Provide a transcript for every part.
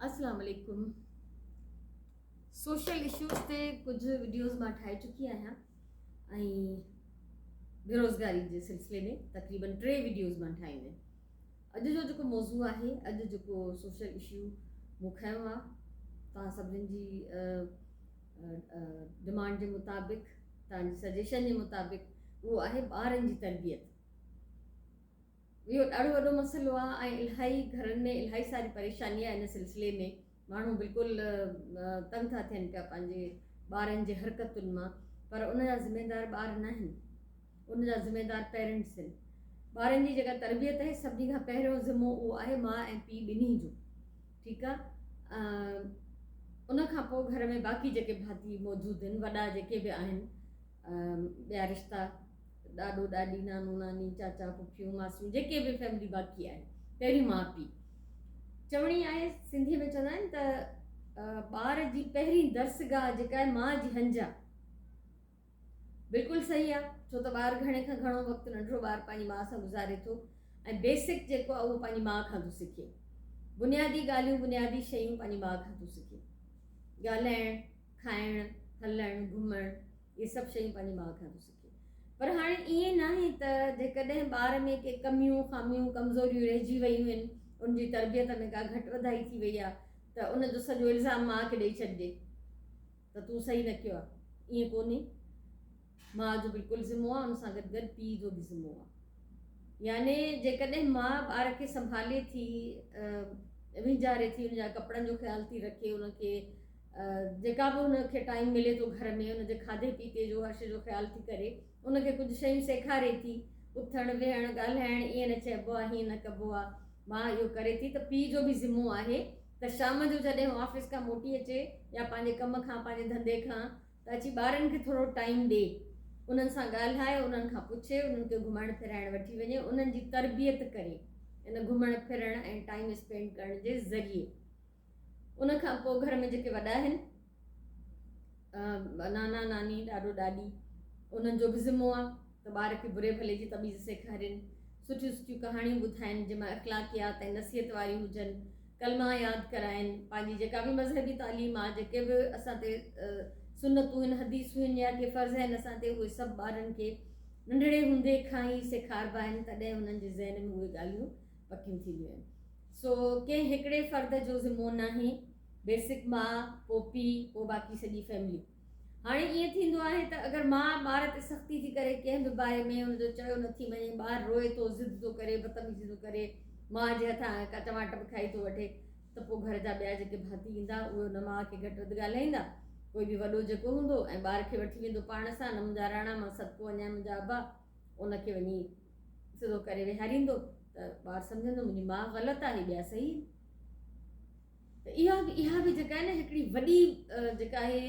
اسلام عليڪم social issues تي ڪجهه وڊيوز مان ٺاهي چڪي آهيان ۽ بيروزگاري جي سلسلي ۾ تقريبن ٽي وڊيوز مان ٺاهيون آهن اڄ جو جيڪو موضوع آهي اڄ جيڪو سوشل اشو مون کنيو آهي توهان سڀني جي ڊمانڊ جي مطابق توهان جي سجيشن جي مطابق اهو آهي ٻارن جي تربيت اهو ڏاڍو وڏو مسئلو آهي ۽ الاهي گهرن ۾ الاهي ساري پريشاني آهي ان سلسلي ۾ ماڻهو بلڪل تنگ ٿا ٿين پيا پنهنجي ٻارن جي حرڪتن مان پر ان جا ذميدار ٻار نه آهن ان جا ذميدار پيرنٽس آهن ٻارن جي جيڪا تربيت آهي سڀني کان پهريون ذمو اهو آهي ماء ۽ پيء ٻنهي جو ٺيڪ آهي ان کان پوء گهر ۾ باقي جيڪي ڀاتي موجود آهن وڏا جيڪي به آهن ٻيا رشتا ڏاڏو ڏاڏي نانو ناني چاچا پڦيون ماسيون جيڪي به فيملي باقي آهي پهريون ماء پيء چوڻي آهي سنڌي ۾ چوندا آهن ته ٻار جي پهرين درسگاهه جيڪا آهي ماء جي هنج آهي بلڪل صحيح آهي ڇو ته ٻار گهڻي کان گهڻو وقت ننڍڙو ٻار پنهنجي ماء سان گذاري ٿو ۽ بيسڪ جيڪو آهي اهو پنهنجي ماء کان ٿو سکي بنيادي ڳالهيون بنيادي شيون پنهنجي ماء کان ٿو سکي ڳالهائڻ کائڻ، هلڻ، گهمڻ اهي سڀ شيون پنهنجي ماء کان ٿو سکي. پر هاڻي ائين ناهي ته جيڪڏهن ٻار ۾ ڪي ڪميون، خاميون، ڪمزوريون رهجي ويون آهن، ان جي تربيت ۾ ڪا گهٽ وڌائي ٿي وئي آهي ته ان جو سڄو الزام ماء کي ڏئي ڇڏجي ته تون صحيح نه ڪيو آهي. ائين ڪونهي. ماء جو بلڪل ذمو آهي ان سان گڏ گڏ پيء جو به ذمو آهي. يعني جيڪڏهن ماء ٻار کي سنڀالي ٿي، وهنجاري ٿي، ان جا ڪپڙن جو خيال ٿي رکي، ان کي جيڪا به ان کي ٽائيم ملي ٿو گهر ۾ ان جي کاڌي پيتي جو هر شي جو خيال ٿي ڪري، ان کي ڪجهه شيون سيکاري ٿي، اٿڻ ويهڻ ڳالهائڻ ائين نه چئبو آهي هيئن نه ڪبو آهي، ماء اهو ڪري ٿي ته پيء جو به ذمو آهي ته شام جو جڏهن هو آفيس کان موٽي اچي يا پنهنجي ڪم کان پنهنجي ڌنڌي کان ته اچي ٻارن کي ٿورو ٽائيم ڏي، انهن سان ڳالهائي، انهن کان پڇي، انهن کي گهمائڻ ڦيرائڻ وٺي وڃي، انهن جي تربيت ڪري ان گهمڻ ڦرڻ ۽ ٽائيم اسپينڊ ڪرڻ جي ذريعي. ان کان پوء گهر ۾ جيڪي وڏا آهن، نانا ناني، ڏاڏو ڏاڏي، انهن جو به ذمو آهي ته ٻار کي بري ڀلي جي تميز سيکارين، سٺيون سٺيون ڪهاڻيون ٻڌائين جنهن مان اخلاقيات ۽ نصيحت واريون هجن، ڪلما ياد ڪرائين، پنهنجي جيڪا به مذهبي تعليم آهي، جيڪي به اسان تي سنتون آهن، حديثون آهن يا ڪي فرض آهن اسان تي، اهي سڀ ٻارن کي ننڍڙي هوندي کان ئي سيکاربا آهن، تڏهن انهن جي ذهن ۾ اهي ڳالهيون پڪيون ٿينديون آهن. سو ڪنهن هڪڙي فرد جو ذمو ناهي، بيسڪ ماء، پوء پيء، پوء باقي سڄي فيملي. هاڻي ائين ٿيندو آهي ته اگر ماء ٻار تي سختي ٿي ڪري ڪنهن به باري ۾ ان جو چيو نٿي مڃي، ٻار روئي ٿو، ضد ٿو ڪري، بدتميزي ٿو ڪري، ماء جي هٿان ڪا چماٽ به کائي ٿو وٺي ته پوء گهر جا ٻيا جيڪي ڀاتي ايندا اهي ان ماء کي گهٽ وڌ ڳالهائيندا، ڪوئي به وڏو جيڪو هوندو ۽ ٻار کي وٺي ويندو پاڻ سان، نه منهنجا راڻا مان صدقو وڃان منهنجا ابا ان کي وڃي سڌو ڪري ويهاريندو ته ٻار سمجهندو منهنجي ماء غلط آهي ٻيا صحيح آهن. ته اها به اها به جيڪا آهي نه هڪڙي وڏي جيڪا آهي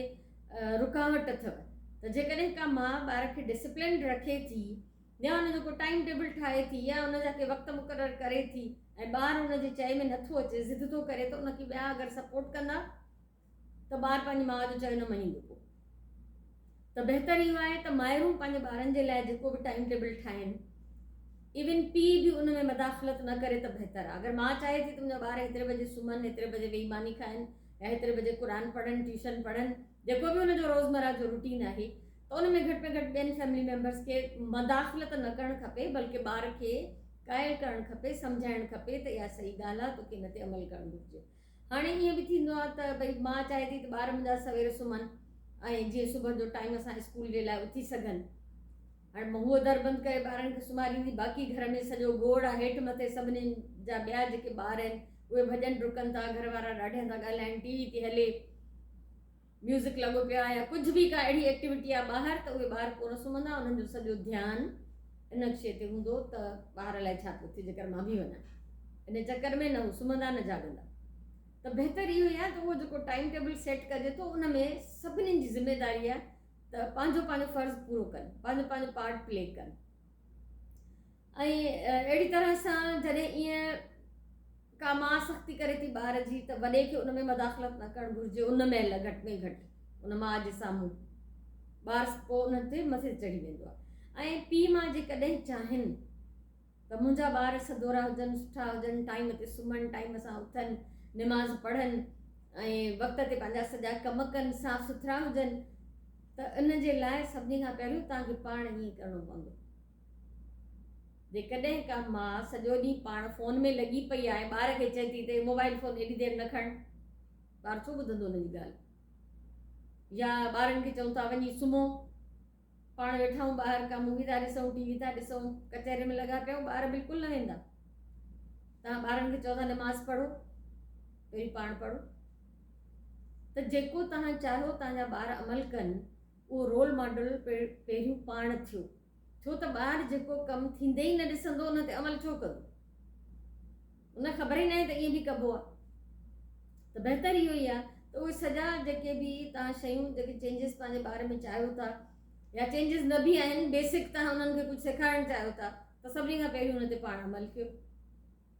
رڪاوٽ اٿو ته جيڪڏهن ڪا ماء ٻار کي ڊسپلنڊ رکي ٿي يا ان جو ڪو ٽائيم ٽيبل ٺاهي ٿي يا ان جا ڪي وقت مقرر ڪري ٿي ۽ ٻار ان جي چئي ۾ نٿو اچي ضد ٿو ڪري ته ان کي ٻيا اگر سپورٽ ڪندا ته ٻار پنهنجي ماء جو چيو نه مڃيندو پوء ته بهتر اهو آهي ته مائرون پنهنجي ٻارن جي لاء جيڪو به ٽائيم ٽيبل ٺاهين ايون پيء به ان ۾ مداخلت نه ڪري ته بهتر آهي اگر ماء چاهي ٿي ته منهنجا ٻار هيتري بجي سمهن هيتري بجي ويهي ماني کائن يا هيتري بجي قرآن پڙهن ٽيوشن پڙهن جيڪو به ان جو روزمره جو روٽين آهي ته ان ۾ گهٽ ۾ گهٽ ٻين فيملي ميمبرس کي مداخلت نه ڪرڻ کپي بلڪه ٻار کي قائل ڪرڻ کپي سمجهائڻ کپي ته اها صحيح ڳالهه آهي توکي ان تي عمل ڪرڻ گهرجي هاڻي ائين به ٿيندو آهي ته ڀئي ماء چاهي ٿي ته ٻار منهنجا سوير سمهن ۽ جيئن صبح جو ٽائيم سان اسڪول جي لاء اٿي سگهن. هاڻي هوء در بند ڪري ٻارن کي سمهاريندي، باقي گهر ۾ سڄو گوڙ آهي، هيٺ مٿي سڀني جا ٻيا جيڪي ٻار آهن اهي ڀڄن ڊڪن ٿا، گهر وارا ڏاڍيان ٿا ڳالهائن، ٽي وي ٿي هلي، ميوزڪ لڳو پيو آهي يا ڪجهه به ڪا اهڙي ايڪٽيوٽي آهي ٻاهر ته اهي ٻار ڪونه سمهندا انهن جو سڄو ڌيان ان شيء تي هوندو ته ٻاهر الائي ڇا پيو ٿئي جيڪر مان به وڃان ان چڪر ۾ نه هو سمهندا نه جاڳندا ته بهتر اهو ئي آهي ته اهو جيڪو ٽائيم ٽيبل سيٽ ڪجي ٿو ان ۾ سڀني جي ذميداري آهي ته پنهنجو پنهنجو فرض پورو ڪن پنهنجو پنهنجو پارٽ پلي ڪن ۽ اهڙي طرح سان جڏهن ائين ڪا ماء سختي ڪري ٿي ٻار جي ته وڏي کي ان ۾ مداخلت نه ڪرڻ گهرجي ان مهل گهٽ ۾ گهٽ ان ماء جي سامهون ٻار پوء ان تي مٿي چڙهي ويندو آهي ۽ پيء ماء جيڪڏهن چاهين ته منهنجا ٻار سدورا هجن سٺا هجن ٽائيم تي سمهن ٽائيم سان اٿن نماز پڙهن ۽ وقت تي پنهنجا سڄا ڪم ڪن، صاف سٿرا هجن ته ان جي لاء سڀني کان پهريون توهان کي پاڻ ائين ڪرڻو پوندو. جيڪڏهن ڪا ماء سڄو ڏينهن پاڻ فون ۾ لڳي پئي آهي ۽ ٻار کي چئي ٿي ته موبائل فون ايڏي دير نه کڻ، ٻار ڇو ٻڌندو ان جي ڳالهه؟ يا ٻارن کي چئون ٿا وڃي سمهو، پاڻ ويٺا آهيون ٻاهر ڪا مووي ٿا ڏسون، ٽي وي ٿا ڏسون، ڪچهري ۾ لڳا پيا آهيون، ٻار بلڪل نه ويندا. توهان ٻارن کي چئو ٿا نماز پڙهو، پهرين پاڻ پڙهو. ته جيڪو توهان چاهيو توهان جا ٻار عمل ڪن، اهو رول ماڊل پهريون پاڻ ٿيو. ڇو ته ٻار جيڪو ڪم ٿيندي ئي نه ڏسندو ان تي عمل ڇو ڪندو؟ ان کي خبر ئي ناهي ته ائين به ڪبو آهي. ته بهتر اهو ئي آهي ته اهي سڄا جيڪي به توهان شيون جيڪي چينجز پنهنجي ٻار ۾ چاهيو ٿا يا چينجز نه به آهن بيسڪ توهان انهن کي ڪجهه سيکارڻ چاهيو ٿا ته سڀني کان پهريون ان تي پاڻ عمل ڪيو.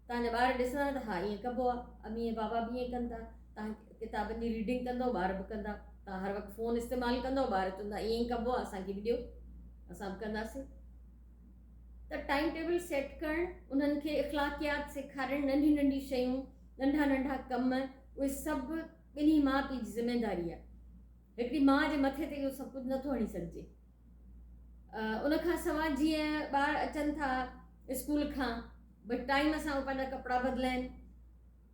توهان جا ٻار ڏسندا ته ها ائين ڪبو آهي، امي ۽ بابا به ائين ڪن ٿا. توهان ڪتابن جي ريڊنگ ڪندؤ ٻار به ڪندا. توهان هر وقت فون استعمال ڪندؤ ٻار چوندا ائين ئي ڪبو آهي اسان کي به ڏيو اسان به ڪنداسين. ته ٽائيم ٽيبل سيٽ ڪرڻ، انهن کي اخلاقيات سيکارڻ، ننڍيون ننڍيون شيون، ننڍا ننڍا ڪم، اهي سڀ ٻنهي ماء پيء جي ذميداري آهي. هڪڙي ماء جي مٿي تي اهو سڀ ڪجهه نٿو هڻي سگهجي. ان کان سواء جيئن ٻار اچن ٿا اسڪول کان ڀئي ٽائيم سان اهي پنهنجا ڪپڙا بدلائن،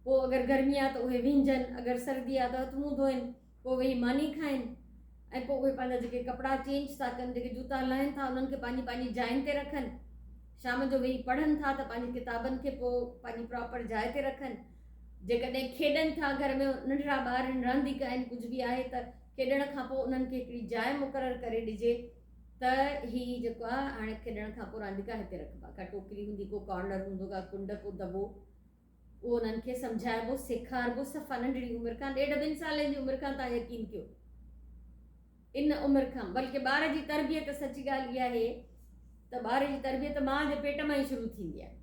پوء اگر گرمي آهي ته اهي وهنجن، اگر سردي آهي ته هٿ منهن ڌوئن، پوء ويهي ماني کائن ۽ پوء اهي پنهنجا جيڪي ڪپڙا چينج ٿا ڪن، جيڪي جوتا لاهن ٿا انهن کي پنهنجي پنهنجي جاين تي رکن، شام جو ويهي پڙهن ٿا ته پنهنجي ڪتابن کي پوء پنهنجي پراپر جاء تي رکن، جيڪڏهن کيڏن ٿا گهر ۾ ننڍڙا ٻار آهن رانديڪا آهن ڪجهه به آهي ته کيڏڻ کان پوء انهن کي هڪڙي جاء مقرر ڪري ڏجي ته هي جيڪو آهي هاڻي کيڏڻ کان پوء رانديڪا هتي رکبا، ڪا ٽوڪري هوندي، ڪو ڪارنر هوندو، ڪا ڪنڊ، ڪو دٻو، اهو انهن کي سمجهائبو، سيکاربو، صفا ننڍڙي عمر کان ڏيڍ ٻن سالن جي عمر کان تان يقين ڪيو ان عمر کان بلڪه ٻار جي تربيت سچي ڳالهه اها آهي ته ٻار جي تربيت ماء جي پيٽ مان ئي شروع ٿيندي آهي.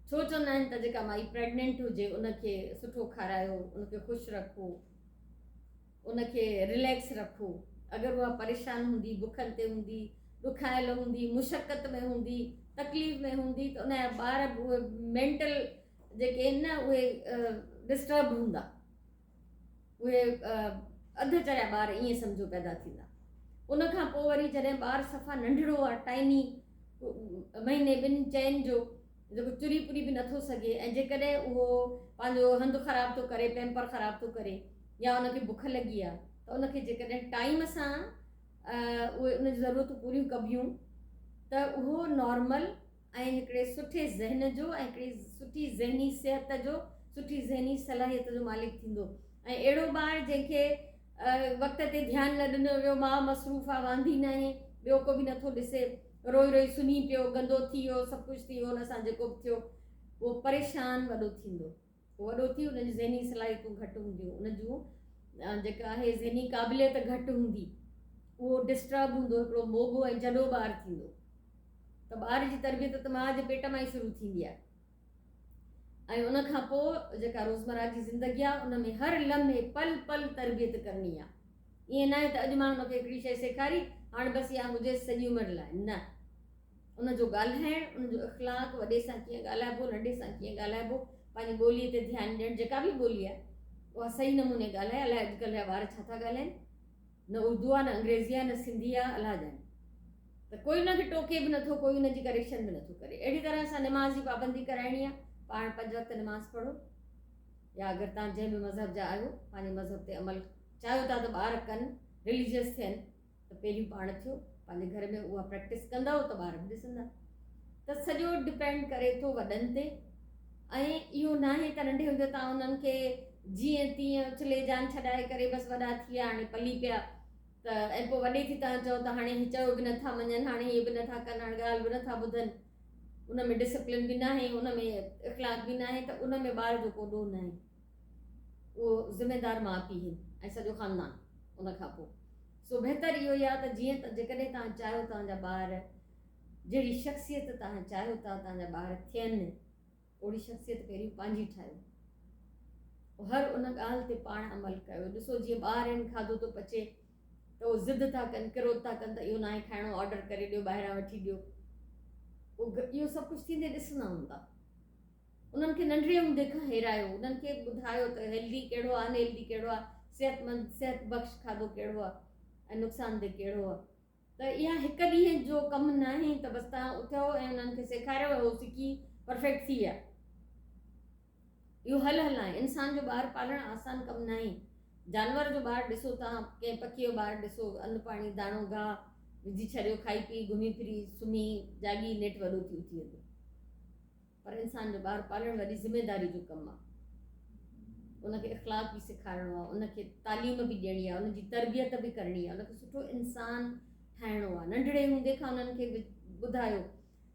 ڇو چوندا آهن ته جيڪا مائي پريگننٽ هجي ان کي سٺو کارايو، ان کي خوش رکو، ان کي رليڪس رکو. اگر اها پريشان هوندي، بکن تي هوندي، ڏکايل هوندي، مشقت ۾ هوندي، تڪليف ۾ هوندي ته ان جا ٻار به اهي مينٽل جيڪي آهن نه اهي ڊسٽرب هوندا. اهي اڌ چريا ٻار ائين سمجهو پيدا ٿيندا. ان کان پوء وري جڏهن ٻار صفا ننڍڙو آهي ٽائني مهيني ٻن چئن جو جيڪو چري پري به نٿو سگهي ۽ جيڪڏهن اهو پنهنجو هنڌ خراب ٿو ڪري، پيمپر خراب ٿو ڪري يا ان کي بک لڳي آهي ته ان کي جيڪڏهن ٽائيم سان اهي ان جون ضرورتون پوريون ڪبيون ته اهو نارمل ۽ هڪڙي سٺي ذهن جو ۽ هڪڙي سٺي ذهني صحت جو سٺي ذهني صلاحيت جو مالڪ ٿيندو ۽ اهڙو ٻار جنهن کي وقت تي ڌيان نه ڏنو ويو، ماء مصروف آ، واندي ناهي، ٻيو ڪو به نٿو ڏسي، روئي روئي سمهي پيو، گندو ٿي ويو، سڀ ڪجهه ٿي ويو، ان سان جيڪو به ٿيو، اهو پريشان وڏو ٿيندو. پوء وڏو ٿي ان جون ذهني صلاحيتون گهٽ هونديون، ان جون جيڪا آهي ذهني قابليت گهٽ هوندي، اهو ڊسٽرب هوندو، هڪڙو موڳو ۽ جڏو ٻار ٿيندو. ته ٻار جي تربيت ته ماء جي پيٽ مان ئي شروع ٿيندي آهي. ۽ ان کان پوء جيڪا روزمره جي زندگي آهي ان ۾ هر لمحي پل پل تربيت ڪرڻي آهي. ائين ناهي ته اڄ مان هن کي هڪڙي شيء سيکاري هاڻ بس اها هجيس سڄي عمر لاء، نه. ان جو ڳالهائڻ، ان جو اخلاق، وڏي سان ڪيئن ڳالهائبو، ننڍي سان ڪيئن ڳالهائبو، پنهنجي ٻوليء تي ڌيان ڏيڻ، جيڪا به ٻولي آهي اها صحيح نموني ڳالهائي، الائي اڄڪلهه جا ٻار ڇا ٿا ڳالهائين، نه اردو آهي نه انگريزي آهي نه سنڌي آهي، الله ڄاڻي. ته ڪوئي ان کي ٽوڪي به نٿو، ڪوئي ان جي ڪريڪشن به نٿو ڪري. اهڙي طرح سان نماز جي پابندي ڪرائڻي آهي، پاڻ پنج وقت نماز پڙهو يا اگر توهان جنهن به مذهب جا آهيو پنهنجي مذهب تي عمل چاهيو ٿا ته ٻار ڪن، رليجيس ٿين ته پهريون پاڻ ٿيو، پنهنجي گهر ۾ اها پريڪٽس ڪندؤ ته ٻار به ڏسندا. ته سڄو ڊپينڊ ڪري ٿو وڏن تي ۽ اهو ناهي ته ننڍي هوندي توهان انهن کي جيئن تيئن اڇلي جان ڇڏائي ڪري بس وڏا ٿي ويا هاڻي پلي پيا ته ۽ پوء وڏي ٿي توهان چئو ته هاڻي هي چيو به نٿا مڃن، هاڻي هي به نٿا ڪن، هاڻي ڳالهه به نٿا ٻڌن، ان ۾ ڊسپلن به ناهي، ان ۾ اخلاق به ناهي ته ان ۾ ٻار جو ڪو ڏوهه ناهي. اهو ذميدار ماء پيء آهن ۽ سڄو خاندان ان کان پوء. سو بهتر اهو ئي آهي ته جيئن ته جيڪڏهن توهان چاهيو توهان جا ٻار جهڙي شخصيت توهان چاهيو ٿا توهان جا ٻار ٿين، اوڙي شخصيت پهريون پنهنجي ٺاهيو. هر ان ڳالهه تي پاڻ عمل ڪيو. ڏسو جيئن ٻار آهن کاڌو ٿو پچي ته اهو ضد ٿا ڪن، ڪروڌ ٿا ڪن ته اهو ناهي کائڻو آرڊر ڪري ڏيو ٻاهران وٺي ڏيو. اهو سڀ ڪجهه ٿيندي ڏسندا هوندا. انهن کي ننڍڙي هوندي کان هيرايو، انهن کي ٻڌايو ته هيلدي ڪهڙو آهي، ان هيلدي ڪهڙو آهي، صحتمند، صحت بخش کاڌو ڪهڙو آهي ۽ نقصان ده ڪهڙو آهي. ته اها هڪ ڏينهن جو ڪم ناهي ته بس توهان اٿيو ۽ انهن کي سيکاريو ۽ هو سکي پرفيڪٽ ٿي ويا. اهو هل هل آهي. انسان جو ٻار پالڻ آسان ڪم ناهي. جانور جو ٻار ڏسو توهان، ڪنهن پکي جو ٻار ڏسو، ان پاڻي داڻو گاهه وجهي ڇڏيو، کائي پي گهمي ڦري سمهي جاڳي نيٺ وڏو ٿي اٿي ويندو. پر انسان جو ٻار پالڻ وڏي ذميداري جو ڪم آهي. ان کي اخلاق به سيکارڻو آهي، ان کي تعليم به ڏيڻي آهي، ان جي تربيت به ڪرڻي آهي، ان کي سٺو انسان ٺاهڻو آهي. ننڍڙي هوندي کان انهن کي ٻڌايو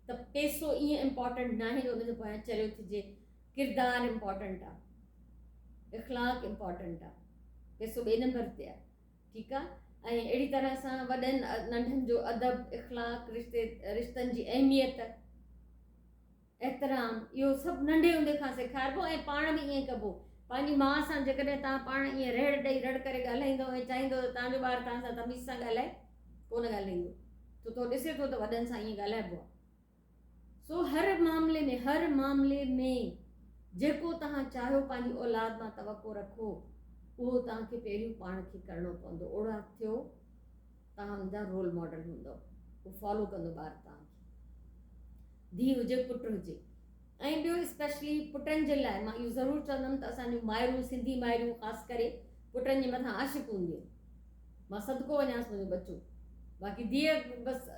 ته پيسو ائين امپارٽنٽ ناهي جو ان جي پويان چريو ٿجي، ڪردار امپارٽنٽ آهي، اخلاق امپارٽنٽ آهي، پيسو ٻئي نمبر تي آهي. ٺيڪ آهي. ۽ اهڙي طرح سان وڏن ننڍن جو ادب، اخلاق، رشتي رشتن جي اهميت، احترام، اهو سڀ ننڍي هوندي کان سيکاربو ۽ پاڻ به ائين ڪبو. پنهنجي ماء سان جيڪڏهن توهان پاڻ ائين رهڙ ڏئي رڙ ڪري ڳالهائيندؤ ۽ چاهيندؤ ته توهان جو ٻار توهان سان تميز سان ڳالهائي، ڪونه ڳالهائيندو. ڇو ته هو ڏسي ٿو ته وڏن سان ائين ڳالهائبو آهي. سو هر معاملي ۾ هر معاملي ۾ جيڪو توهان چاهيو پنهنجي اولاد مان توقع رکو، اهو توهان کي پهريون پاڻ کي ڪرڻو پوندو. اوڙا ٿيو توهان ان جا رول ماڊل هوندؤ، هو فالو ڪندو ٻار توهان کي، ڌيء هجي پٽ هجي. ۽ ٻيو اسپيشلي پٽن جي لاء مان اهو ضرور چوندم ته اسان جون مائرون، سنڌي مائرون خاص ڪري پٽن جي مٿان عاشق هونديون آهن. مان صدقو وڃانس منهنجو ٻچو، باقي ڌيء بس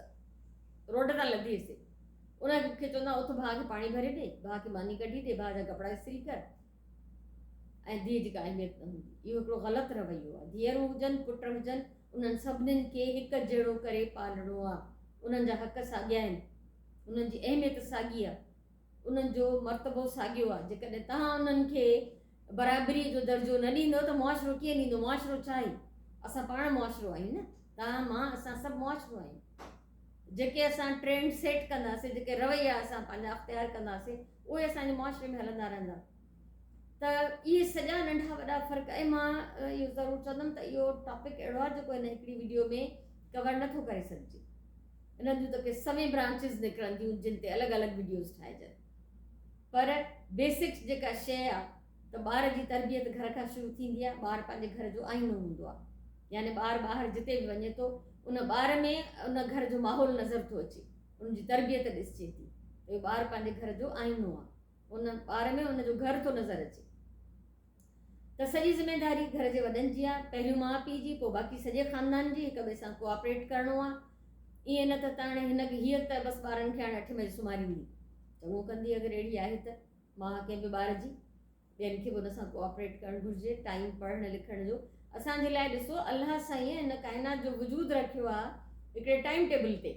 روڊ تان لڌي سي ان کي چوندا اٿ ڀاء کي پاڻي ڀري ڏي، ڀاء کي ماني ڪڍي ڏي، ڀاء جا ڪپڙا استري ڪر، ۽ ڌيء جي ڪا اهميت نه هوندي. اهو هڪڙو غلط رويو آهي. ڌيئرون هجن پٽ هجن انهن سڀنين کي هڪ جهڙو ڪري پالڻو آهي. انهن جا حق ساڳيا آهن، انهن جي اهميت ساڳي آهي، انهن جو مرتبو ساڳيو آهي. جيڪڏهن توهان انهن کي برابريء جو درجو نه ڏيندو ته معاشرو ڪيئن ڏيندو؟ معاشرو ڇا آهي؟ اسان پاڻ معاشرو آهيون نه، توهان مان اسان سڀ معاشرو آهيون. جيڪي اسان ٽرينڊ سيٽ ڪنداسين، جيڪي رويا اسان پنهنجا اختيار ڪنداسين، اهي اسان جي معاشري ۾ هلندا رهندا. ته اهي سڄا ننڍا وڏا فرق، ۽ مان اهو ضرور چوندم ته اهو ٽاپڪ اهڙو آهي جيڪو هن هڪڙي وڊيو ۾ ڪور نٿو ڪري سگهجي. انهن جون ته ڪي سوين برانچز نڪرنديون جن تي الڳ الڳ وڊيوز ٺاهجن، پر بيسڪس جيڪا شيء آهي ته ٻار جي تربيت گهر کان شروع ٿيندي آهي. ٻار پنهنجي گهر جو آئينو هوندو آهي، يعني ٻار ٻاهر جتي به وڃي ٿو ان ٻار ۾ ان گهر جو ماحول نظر ٿو اچي، ان جي تربيت ڏسجي ٿي ته اهو ٻار پنهنجي گهر جو آئينو آهي، ان ٻار ۾ ان جو گهر ٿو نظر اچي. ته سڄي ذميداري گهر جي وڏن جي آهي، پهريون ماء پيء جي، پوء باقي سڄي خاندان جي، هڪ ٻئي سان ڪوآپريٽ ڪرڻو آهي. ائين نه ته تاڻي هن کي هيء ته بس ٻارن کي هاڻي اٺين بجي سمهاريندي، چڱو ڪندي اگر اهڙي آهي ته ماء ڪنهن به ٻار جي، ٻين کي به ان سان ڪوآپريٽ ڪرڻ گهرجي. ٽائيم پڙهڻ لکڻ جو اسان جي لاء ڏسو الله سائين هن ڪائنات جو وجود رکيو آهي هڪڙي ٽائيم ٽيبل تي.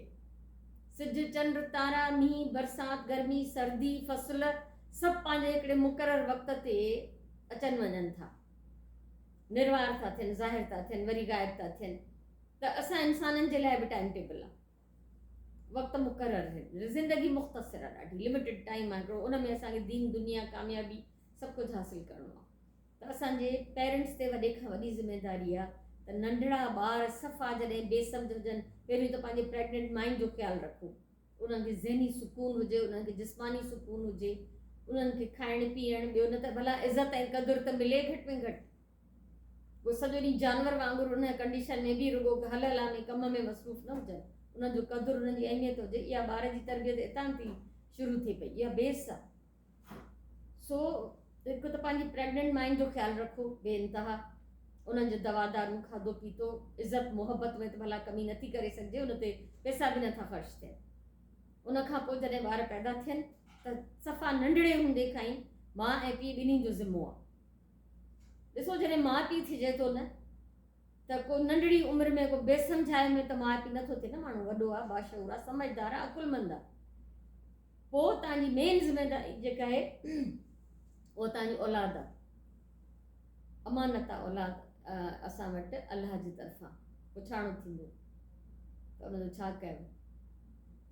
سج، چنڊ، تارا، مينهن، برسات، گرمي، سردي، فصل سڀ پنهنجي هڪڙي مقرر وقت تي اچن وڃن ٿا، نروار ٿا ٿين، ظاهر ٿا ٿين، وري غائب ٿا ٿين. ته اسان انسانن جي لاء به ٽائيم ٽيبل آهي، وقت مقرر آهن، زندگي مختصر آهي، ڏاڍي لميٽيڊ ٽائيم آهي هڪڙو، ان ۾ اسان کي دين دنيا ڪاميابي سڀ ڪجهه حاصل ڪرڻو آهي. ته اسان جي پيرنٽس تي وڏي کان وڏي ذميداري آهي ته ننڍڙا ٻار صفا جڏهن بي سمجهه هجن، پهريون ته پنهنجي پريگننٽ مائن جو خيال رکو، انهن کي ذهني سڪون هجي، انهن کي جسماني سڪون هجي، انهن کي کائڻ پيئڻ ٻيو نه ته ڀلا عزت ۽ قدر ته ملي گهٽ ۾ گهٽ. اهي سڄو ڏينهن جانور وانگر ان ڪنڊيشن ۾ به رڳو هل هلان ۾ ڪم ۾ مصروف نه هجن، انهن جو قدر، انهن جي اهميت هجي. اها ٻار جي تربيت اتان ٿي شروع ٿئي پئي، اها بيس آهي. سو هڪ ته پنهنجي پريگننٽ مائن جو خيال رکو بي انتها، انهن جو دوا دارون، کاڌو پيتو، عزت محبت ۾ ته ڀلا ڪمي نٿي ڪري سگهجي، ان تي پئسا به نٿا خرچ ٿين. ان کان پوء جڏهن ٻار پيدا ٿين ته صفا ننڍڙي هوندي کان ئي ماء ۽ پيء ٻنهي جو ذمو آهي. ڏسو جڏهن ماء پيء ٿجي ٿو نه ته ڪو ننڍڙي عمر ۾ ڪو بي سمجهائي ۾ ته ماء پيء نٿو ٿئي نه، ماڻهو وڏو آهي، باشعور آهي، سمجهدار آهي، عقلمند آهي. پوء توهان جي مين ذميداري جيڪا آهي اها توهان جي اولاد آهي، امانت آهي اولاد اسان وٽ الله جي طرفان پڇاڻو ٿيندو ته ان جو ڇا ڪيو.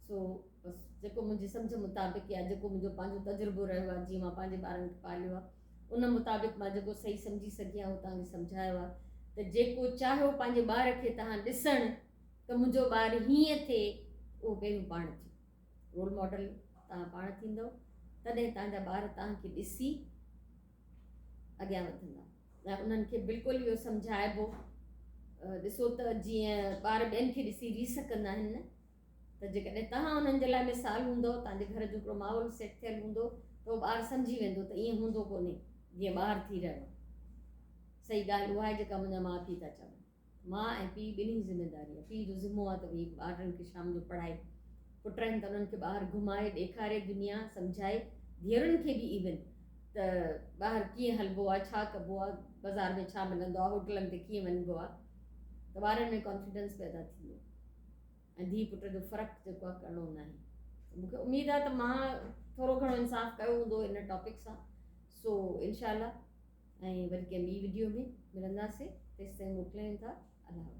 سو بس جيڪو منهنجي سمجهه مطابق يا جيڪو منهنجو پنهنجو تجربو رهيو آهي، جيئن مان پنهنجي ٻارن کي پاليو آهي ان مطابق مان جيڪو صحيح سمجهي سگهي آهيان اهو توهان کي سمجهايو آهي ته جيڪو چاهيو پنهنجي ٻار کي توهان ڏسڻ ته منهنجو ٻار هيئن ٿئي، اهو پهريون پاڻ ٿيو، رول ماڊل توهان پاڻ ٿيندؤ. تڏهن توهان جا ٻار توهان کي ڏسي اڳيان وڌندا ۽ انهن کي بلڪل اهو سمجهائبو. ڏسو ته جيئن ٻار ٻين کي ڏسي ريس ڪندا آهن نه، ته جيڪڏهن توهان انهن جي لاء مثال هوندو، توهان جي گهر جو هڪڙو ماحول سيٽ ٿيل هوندو ته اهو ٻار سمجهي ويندو ته ائين هوندو ڪونهي جيئن ٻاهر ٿي رهيو آهي. صحيح ڳالهه اها آهي جيڪا منهنجا ماء پيء ٿا چون. ماء ۽ پيء ٻنهي جي ذميداري آهي. پيء جو ذمو آهي ته اهي ٻارڙن کي شام جو پڙهائي، پٽ آهن ته انهن کي ٻاهر گهمائي، ڏيکاري، دنيا سمجهائي، ڌيئرن کي به ايون ته ٻاهر ڪيئن هلبو آهي، ڇا ڪبو آهي، بازار ۾ ڇا ملندو آهي، هوٽلن تي ڪيئن وڃبو آهي ته ٻارن ۾ ڪانفيڊنس پيدا ٿيندو ۽ ڌيء پٽ جو فرق جيڪو آهي ڪرڻو ناهي. مون کي اميد آهي ته مان ٿورو گهڻو انصاف ڪيو هوندو ان ٽاپڪ سان. سو انشاء الله ۽ وري ڪنهن ٻي وڊيو ۾ ملنداسين، تيستائين موڪلايون ٿا. الله حافظ.